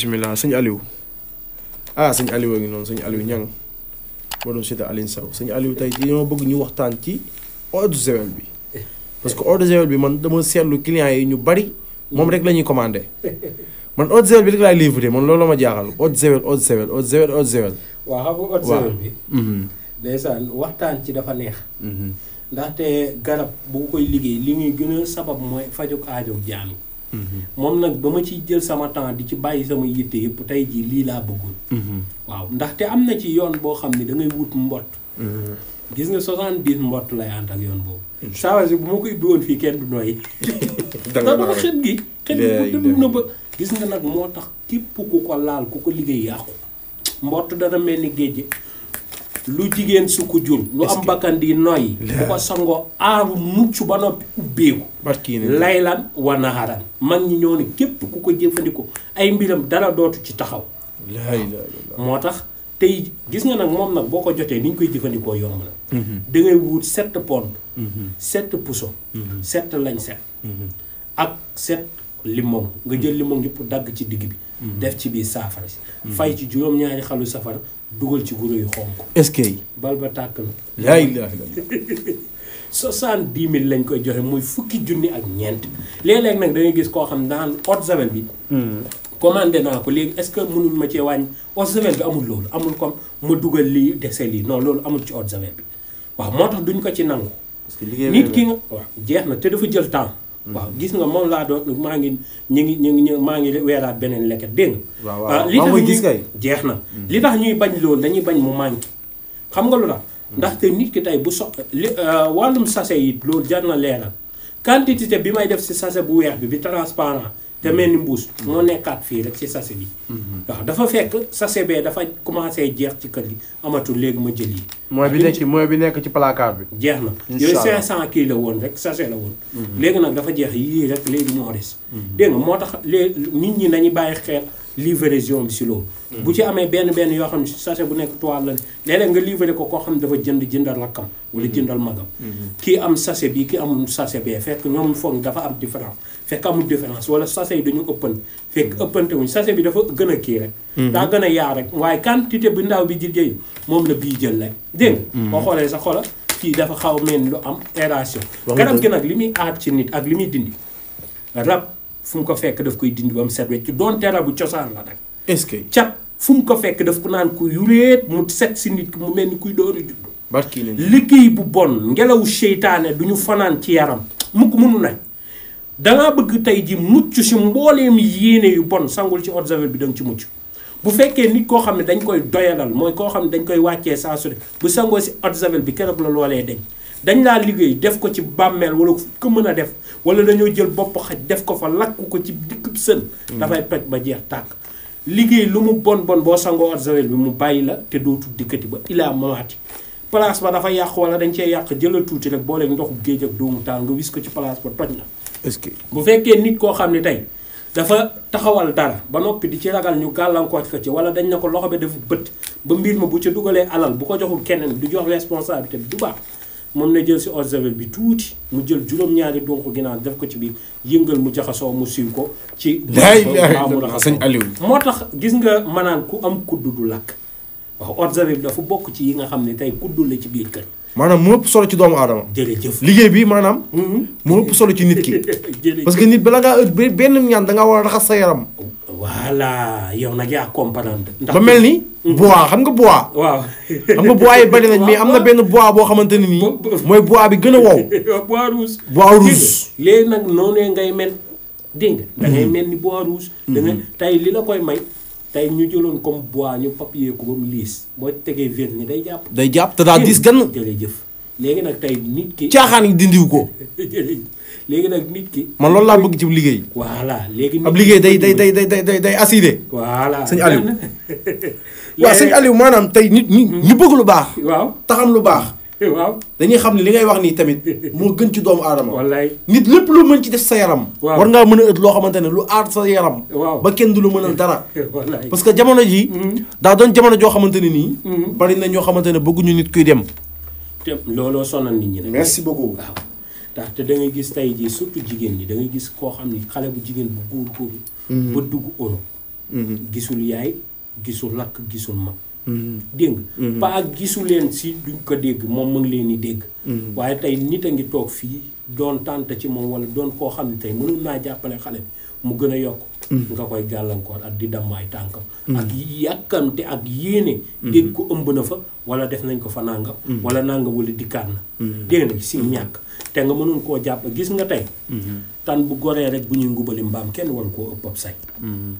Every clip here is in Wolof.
bismillah sëñ Aliou sëñ Aliou a ngi noonu sëñ Aliou ñang moo doon seeta Aline Sow sëñ Aliou tey ci ñoo bëgg ñu waxtaan ci eau de Javel bi parce que eau de Javel bi man dama seetlu clients yi ñu bari moom rek la ñuy commandé man eau de Javel bi rek laay livré man loolu la ma jaaxal eau de Javel eau de Javel eau de Javel eau de Javel. waaw xam nga eau de Javel bi. ndeysaan waxtaan ci dafa neex. ndaxte garab bu koy liggéey li muy gën a sabab mooy fajug aajo jaam yi. moom nag ba ma ciy jël sama temps di ci bàyyi sama yitte yëpp tey jii lii laa bëggoon. waaw ndaxte am na ci yoon boo xam ne da ngay wut mbott. gis nga 70 mbott lay ànd ak yoon boobu. saa si bu ma ko ubbi woon fii kenn du nooyi. dama xet gi. xet gi bu na ba gis nga nag moo tax képp ku ko laal ku ko liggéey yàqu. mbott dana mel ni géej lu jigéen su ko jur. lu am bakkan di noyyi. bu ko sangoo aaru mucc ba noppi ubbeeku. laylan wa naharan mag ñi ñoo ne képp ku ko jëfandikoo ay mbiram dara dootu ci taxaw. moo tax tey gis nga nag moom nag boo ko jotee ni ñu koy jëfandikoo yomb na. da ngay wut 7 pond. 7 puso. 7 lañ set. ak 7 limon nga jël limon yëpp dagg ci digg bi. def ci biir saafara si. fay ci juróom-ñaari xalu safara dugal ci guro yu xonk. est-ce que. bal ba tàkk na. laa ilaaha illallaah. 70 000 lañ koy joxe muy fukki junni ak ñeent. léeg-léeg nag da ngay gis koo xam daan eau de Javel bi. commandé naa ko léegi est-ce que mënuñ ma cee wàññi eau de Javel bi amul loolu amul comme ma dugal lii dese lii non loolu amul ci eau de Javel bi waaw moo tax duñ ko ci nangu. parce que liggéey nit ki nga waaw jeex na te dafa jël temps. waaw gis nga moom laa doon maa ngi maa ngi weeraat beneen leket dégg nga. waaw li tax gis kay jeex na. li tax ñuy bañ loolu dañuy bañ mu manqué xam nga lu tax. ndaxte nit ki tey bu wàllum sachet yi loolu jar na leeral quantité bi may def si sachet bu weex bi transparent te mel ni mbuus moo nekkaat fii rek si sachet bi. waaw dafa fekk sachet bee dafa commencé jeex ci kër gi amatul léegi ma jël yi. mooy bi nekk ci placard bi. jeex na yooyu 500 kii la woon rek sachet la woon. léegi nag dafa jeex yii rek léegi moo des. dégg nga moo tax léegi nit ñi nañu bàyyi xel livraison bi si loolu. bu ci amee benn yoo xam ne sachet bu nekk toile la léeg-léeg nga livré ko koo xam ne dafa jëndal rakkam wala jëndal magam. kii am sachet bi kii amul sachet bee fekk ñoom foog dafa am différence fekk amul différence wala sachet yi dañu ëppante fekk ëppante wuñ sachet bi dafa gën a kii rek. daa gën a yaa rek waaye quantité bu ndaw bi jigéen moom la bii jël rek dégg nga. boo xoolee sa xola kii dafa xaw a mel ni lu am aération. garab gi nag li muy aar ci nit ak li muy dindi rab fu mu ko fekk daf koy dindi ba mu set wecc doonte rabu cosaan la nag. est-ce que. cat fu mu ko fekk daf ko naan ku yureet mu set si nit ki mu mel ni kuy door a judd. barki nañ liggéey bu bon ngelawu seytaane du ñu fanaan ci yaram mukk mënu nañ. dangaa bëgg tey ji mucc si mbooleem yéene yu bon sangul ci eau de Javel bi da nga ci mucc. bu fekkee nit koo xam ne dañ koy doyalal mooy koo xam ne dañ koy wàccee saa su ne bu sangoo si eau de Javel bi keroog la loolee dañ laa liggéey def ko ci bàmmeel wala ko mën a def wala dañoo jël bopp xaj def ko fa lakk ko ci dikkub sën. dafay toj ba jeex tàkk. liggéey lu mu bon boo sangoo eau de Javel bi mu bàyyi la te dootul dikkati ba ilaa mamaati place ba dafa yàq wala dañ cee yàq jëlal tuuti rek booleeg ndoxu géej ak doomu taal nga wis ko ci place ba toj na. est-ce que. bu fekkee nit koo xam ne tey dafa taxawal dara ba noppi di ci ragal ñu gàllankoor ko ci wala dañ ne ko loxo bi dafa bët ba mbir ma bu ca dugalee alal bu ko joxul keneen du jox responsabilité bi du baax moom na jël si eau de Javel bi tuuti mu jël juróom-ñaari donk ginaar def ko ci biir yëngal mu jaxasoo mu siw ko ci. sëñ Aliou moo tax gis nga manaan ku am kuddu du lakk waaw eau de Javel bi dafa bokk ci yi nga xam ne tey kuddu la ci biir kër. maanaam moo ëpp solo ci doomu aadama. jërëjëf liggéey bi maanaam. moo ëpp solo ci nit ki. parce que nit bala ngaa benn ñaan da ngaa war a raxas sa yaram. voilà yow nag yaa comprendre. ba mel ni. bois xam nga bois. waaw xam nga bois yi bari nañ mais am na benn bois boo xamante ne nii. mooy bois bi gën a wow. bois rouge. bois rouge. léegi nag noonee ngay mel dégg nga. da ngay mel ni bois rouge. da nga tey li la koy may. tey ñu jëloon comme bois ñu papier ko ba mu liis boo tegee vernis day jàpp. day jàpp te daa diis gann. jërëjëf léegi nag tey nit ki. caaxaan yi dindiw ko. léegi nag nit ki. man loolu laa bëgg ci liggéey. voilà léegi. ab liggéey day assuré. voilà sëñ Aliou. waaw sëñ Aliou maanaam tey nit ñu bëgg lu baax. waaw taxam lu baax. waaw dañuy xam ne li ngay wax nii tamit moo gën ci doomu aadama. wallaay nit lépp lu mën ci def sa yaram. war ngaa mën a ët loo xamante ne lu aar sa yaram. waaw ba kenn du lu mënal dara. wallaay parce que jamono ji daa doon jamono joo xamante ne nii. bari na ñoo xamante ne bëgguñu nit kuy dem. te looloo sonal nit ñi nag. merci beaucoup. waaw ndaxte da ngay gis tey jii surtout jigéen ñi da ngay gis koo xam ni xale bu jigéen bu góor ba dugg Europe gisul yaay gisul rakk gisul mag dégg nga paa gisu leen si duñ ko dégg moom mu ngi leen di dégg waaye tey nit a ngi toog fii doon tànt ci moom wala doon koo xam ne tey mënul naa jàppale xale bi mu gën a yokk nga koy gàllankoor ak di damm ay tànkam ak yàkkamte ak yéene dégg ko ëmb na fa wala def nañ ko fa nangam wala nangam wala dikkaat na dégg nga si ñàkk te nga mënul koo jàpp gis nga tey tan bu goree rek bu ñuy ngubali mbaam kenn waru koo ëpp ab say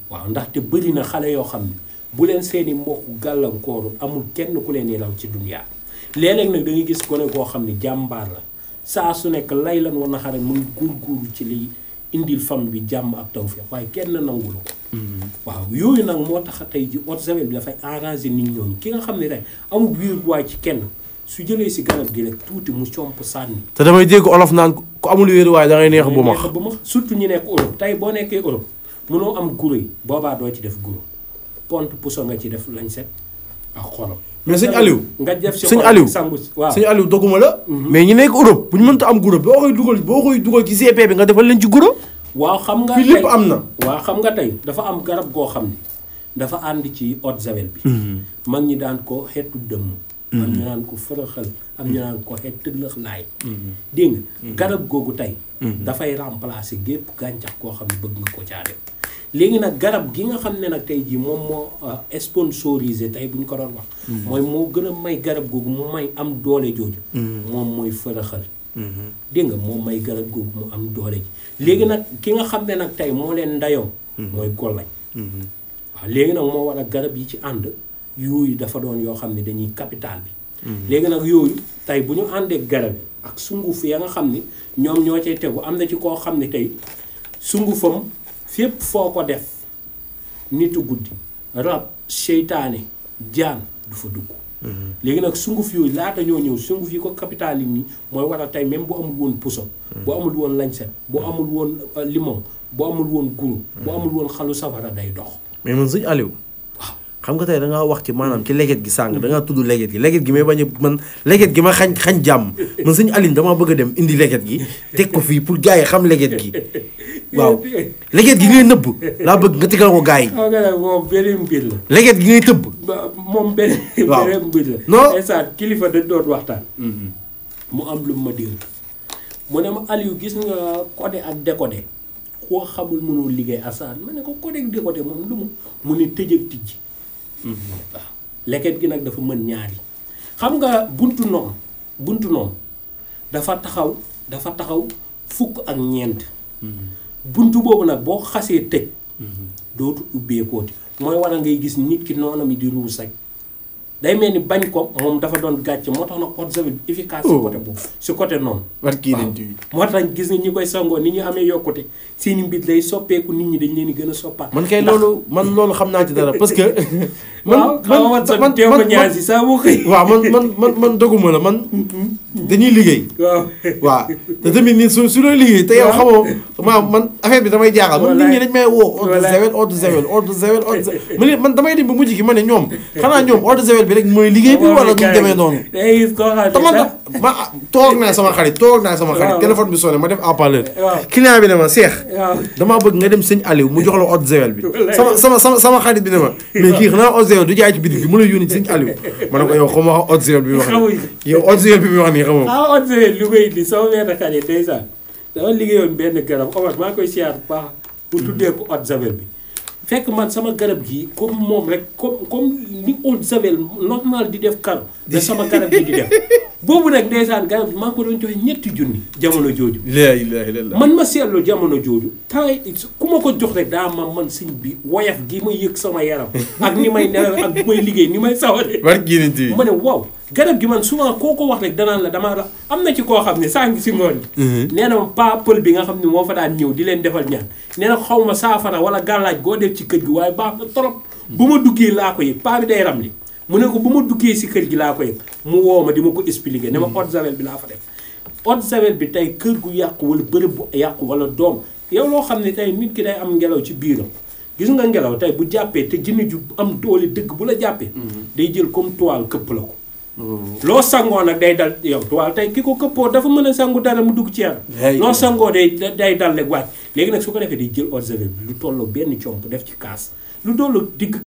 waaw ndaxte bëri na xale yoo xam ne bu leen seeni mbokk gàllankooru amul kenn ku leen yelaw ci duniyaa léeg-léeg nag da ngay gis gone koo xam ne jàmbaar la saa su nekk lay lan war na xare mu ngi góorgóorlu ci liy indil famille bi jàmm ak tawfeex waaye kenn nangulu ko waaw yooyu nag moo tax tey ji eau de javel bi dafay arranger nit ñooñu ki nga xam ne rek amul wiir waay ci kenn su jëlee si garab gi rek tuuti mu comp sànni te damay dégg olof naan ku amul wéeru waaye da ngay neex bu max surtout ñu nekk Europe tey boo nekkee Europe mënoo am guro yi boobaa doo ci def guro pont puso nga ci def lañ set ak xorom mais sëñ Aliou nga def si sëñ Aliou sangu waaw sëñ Aliou doguma la mais ñi nekk Europe bu ñu mënta am guro boo koy dugal ci CP bi nga defal leen ci guro waaw xam nga fii lépp am na waaw xam nga tey dafa am garab goo xam ne dafa ànd ci eau de javel bi mag ñi daan ko xeetu dëmm am ñu naan ko fërëxal am ñu naan ko xeet tëllëx laay dégg nga garab googu tey dafay remplacer gépp gàncax koo xam ne bëgg nga ko caa def léegi nag garab gi nga xam ne nag tey jii moom moo sponsorisé tey bu ñu ko doon wax mooy moo gën a may garab googu mu may am doole jooju moom mooy fërëxal dégg nga moom may garab googu mu am doole ji léegi nag ki nga xam ne nag tey moo leen ndayoo mooy golañ waaw léegi nag moo war a garab yi ci ànd yooyu dafa doon yoo xam ne dañuy capital bi léegi nag yooyu tey bu ñu àndee garab yi ak sunguf ya nga xam ne ñoom ñoo cay tegu am na ci koo xam ne tey sungufam fépp foo ko def nitu guddi rab seytaane jaan du fa dugg léegi nag sunguf yooyu laata ñoo ñëw sunguf yi ko capital yi nii mooy waral tey même bu amul woon puso bu amul woon lañset bu amul woon limon bu amul woon guro bu amul woon xalu safara day dox mais man sëñ Aliou xam nga tey da ngaa wax ci maanaam ci leget gi sàng da ngaa tudd leget gi may bañ a man leget gi ma xañ jàmm man sëñ Aliou damaa bëgg a dem indi leget gi teg ko fii pour gars yi xam leget gi waaw leget gi ngay nëbb laa bëgg nga tegal ko gars yi. moom beneen mbir la. leget gi ngay tëbb. moom beneen mbir la. non instant kilifa dañ doon waxtaan. mu am lu ma dégg mu ne ma Aliou gis nga codé ak décodé koo xamul mënoo liggéey asaan ma ne ko codé ak décodé moom lu mu ne tëj ak tijji. waaw leket gi nag dafa mën ñaari xam nga buntu noonu dafa taxaw fukk ak ñeent buntu boobu nag boo xasee tëj dootu ubbeekooti mooy war a ngay gis nit ki noonam yi di ruus rek day mel ni bañ ko moom dafa doon gàcce moo tax nag eau de javel bi efficace si côté boobu si côté noonu moo tax gis nga ñi koy sangoo ni ñu amee yokkute seeni mbir lay soppeeku nit ñi dañ leen di gën a soppaat man kay loolu xam naa ci dara parce que man doguma la man dañuy liggéey waaw te tamit nii su looy liggéey te yow xamoo man affaire bi damay jaaxal man nit ñi dañ may woo eau de javel man damay dem ba mujj gi ma ne ñoom xanaa ñoom eau de javel bi rek mooy liggéey bi wala du demee noonu te man ma toog naa sama xarit téléphone bi sonné ma def haut-parleur client bi ne ma Cheikh damaa bëgg nga dem sëñ Aliou mu jox la eau de javel bi sama xarit bi ne ma mais kii xanaa eau de javel du jaay ci bitig bi mu lay yónni ci sëñ Aliou ma ne ko yow xam nga eau de javel bi wax yow eau de javel bi wax nii xamoo eau de javel lu koy indi sama benn xarit ndeysaan dama liggéeyoon benn garab Omar maa koy siyaar bu baax pour tuddee ko eau de javel bi fekk man sama garab gi comme moom rek comme ni eau de javel normal di def karo da sama garab gi di def boobu nag ndeysaan garab bi maa ko doon joxe 7 junni jamono jooju man ma seetlu jamono jooju temps ku ma ko jox rek daa man sëñ bi woyaf gi may yëg sama yaram ak ni may nelaw ak bu may liggéey ni may saware ma ne waaw garab gi man souvent koo ko wax rek danaan la damaa la am na ci koo xam ne saa ngi si ngoon nee na ma pa pël bi nga xam ne moo fa daan ñëw di leen defal ñaan nee na xaw ma saafara wala gàllaaj goo def ci kër gi waaye baax na trop bu ma duggee laa ko yëg paa bi day ram li mu ne ko bu ma duggee si kër gi laa ko yëg mu woo ma di ma ko expliquer ne ma eau de javel bi laa fa def eau de javel bi tey kër gu yàqu wala bërëb bu yàqu wala doom yow loo xam ne tey nit ki day am ngelaw ci biiram gis nga ngelaw tey bu jàppee te jinne ju am doole dëgg bu la jàppee day jël comme toile këpp la ko loo sangoo nag day dal yow toile tey ki ko këppoo dafa mën a sangu dara mu dugg ci yaram loo sangoo day dal rek wàcc léegi nag su ko defee day jël eau de javel bi lu tolloo benn comp def ci kaas lu doolu digg